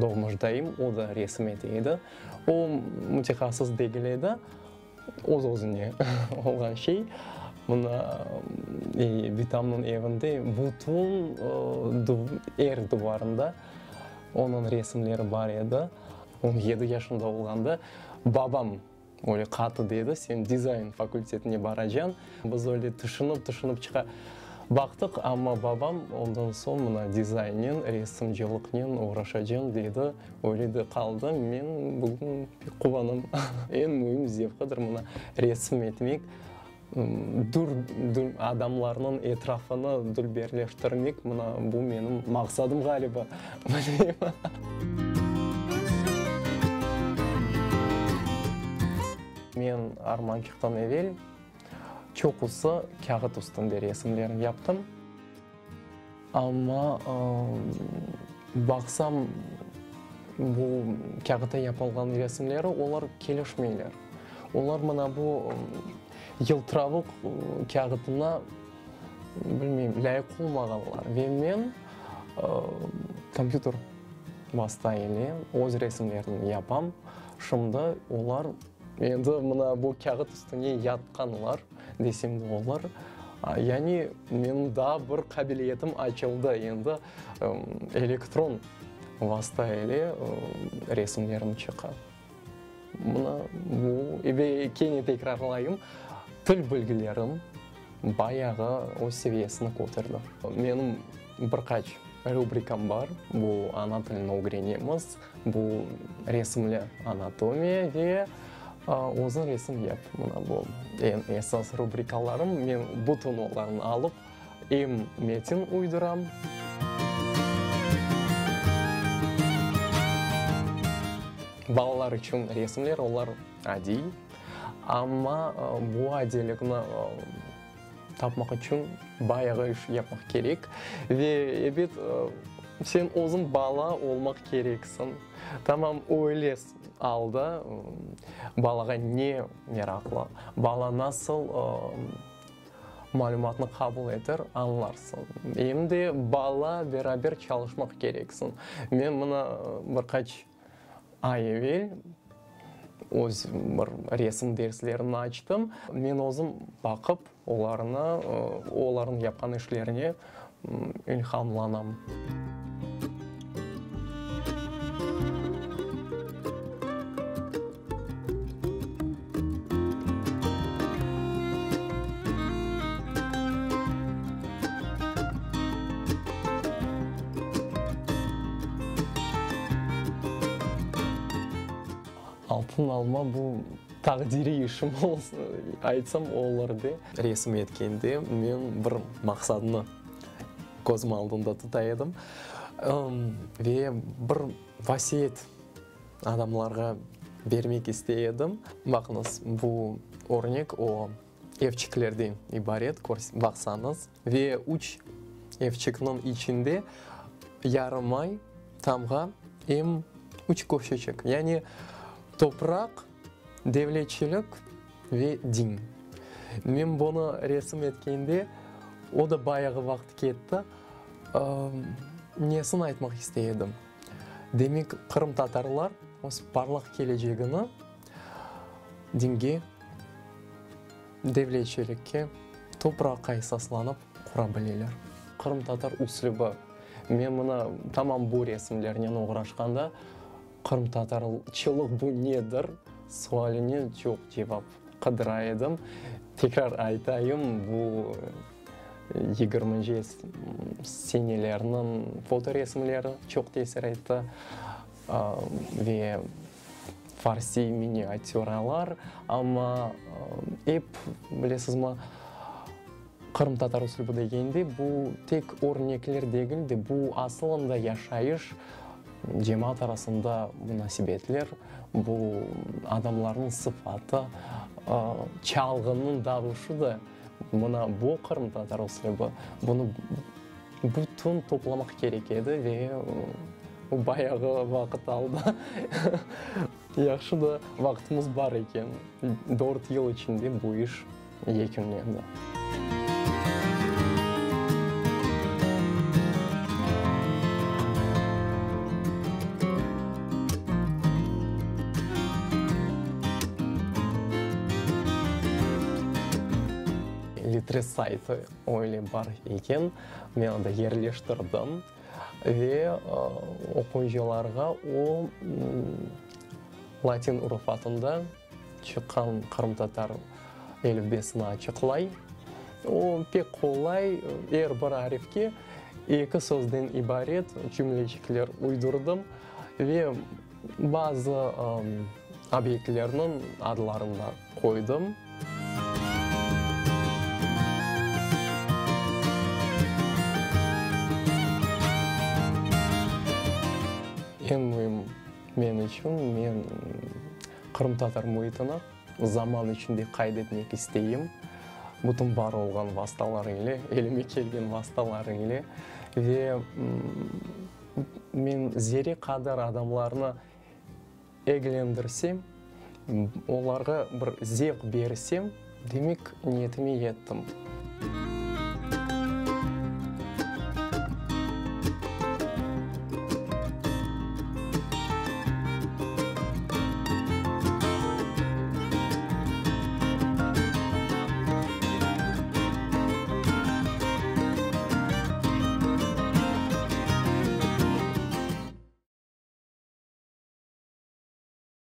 Doğmuş dayım, o da resim ete edi. O, mütehassıs degil edi, öz-özüne olğan şey. Mına, bitamnıñ evinde bütün er duvarında onıñ resimleri bar edi. 17 yaşında olğanda babam öyle qattı dedi, sen dizayn fakültetine baracañ. Biz öyle tüşünip, tüşünip çıqa baqtıq, amma babam ondan soñ mına dizaynnen, resimcilıqnen oğraşacañ dedi, öyle de qaldı. Men bugün pek quvanam. Eñ müim zevqidir mına resim etmek, adamlarnıñ etrafını dülberleştirmek, mına bu menim maqsadım ğaliba, bilmeyim. Men armançıqtan evel çoqusı kâğıt üstünde resimlerim yaptım. Amma baqsam, bu kâğıtta yapılğan resimleri, olar kelişmeyler. Olar mına bu yıltıravuq kâğıtına, bilmeyim, lâyıq olmağanlar. Ve men kompyuter vasta ile öz resimlerimni yapam. Şimdi olar endi mına bu kâğıt üstüne yatqanlar, desem de olur. Yani menim daa bir qabiliyetim açıldı, endi elektron vasta ile resimlerim çıqa. Mına bu, ve kene tekrarlayım, til bilgilerim bayağı öz seviyesini köterdi. Menim bir qaç rubrikam bar, bu ana tilini ögrenemiz, bu resimli anatomiya ve özüñ resim yap. Mına bu eñ esas rubrikalarım, men bütün olarnı alıp, Em metin uyduram. Balalar içün resimler, olar adiy, amma bu adiylikni tapmaq içün bayağı iş yapmaq kerek. Ve, ebet, sen özüñ bala olmaq kereksiñ. Tamam öyle alda balağa ne meraqlı, bala nasıl Malümatnı qabul eter, añlarsıñ. Em de bala beraber çalışmaq kereksiñ. Men mına bir qaç ay evel öz bir resim derslerini açtım. Men özüm baqıp, olarnı, olarnıñ yapqan işlerine ilhamlanam. Altın alma bu taqdiriy işim olsun, aytsam olur de. Resim etkende men bir maqsadnı közüm aldında tuta edim ve bir vasiyet adamlarğa bermek istey edim. Baqıñız, bu örnek o, evçiklerden ibaret, baqsañız, ve üç evçikniñ içinde yarım ay, tamğa, em üç köşeçik, yani topraq, devletçilik ve din. Men bunı resim etkende, o da bayağı vaqıt ketti, nesini aytmaq istey edim? Demek, qırımtatarlar öz parlaq kelecegini dinge, devletçilikke, topraqqa esaslanıp qura bileler. Qırımtatar üslübi. Men mına tamam bu resimlernen oğraşqanda, qırımtatarçılıq bu nedir sualine çoq cevap qıdıra edim. Tekrar aytayım, bu yigirminci senelerniñ fotoresimleri çoq tesir etti ve farsiy miniatüralar, amma ep, bilesizmi, qırımtatar üslübi degende, bu tek örnekler degil de, bu asılında yaşayış, cemaat arasında munasebetler, bu adamlarnıñ sıfatı, çalğınıñ davuşı da. Mına bu qırımtatar üslübi, bunı bütün toplamaq kerek edi ve bayağı vaqıt aldı. Yahşı da vaqtımız bar eken, dört yıl içinde bu iş yekünlendi. saytı öyle bar eken, men anda yerleştirdim ve oquyıcılarğa o latin urufatında çıqqan qırımtatar elifbesini açıqlay. O pek qolay, er bir arifke eki sözden ibaret cümleçikler uydurdım ve bazı obyektlerniñ adlarını da qoydım. Eñ müim men içün, men qırımtatar müitini zaman içinde qayd etmek isteyim, bütün bar olğan vastalar ile, elime kelgen vastalar ile ve men zerre qadar adamlarnı eglendirsem, olarğa bir zevq bersem, demek niyetime yettim.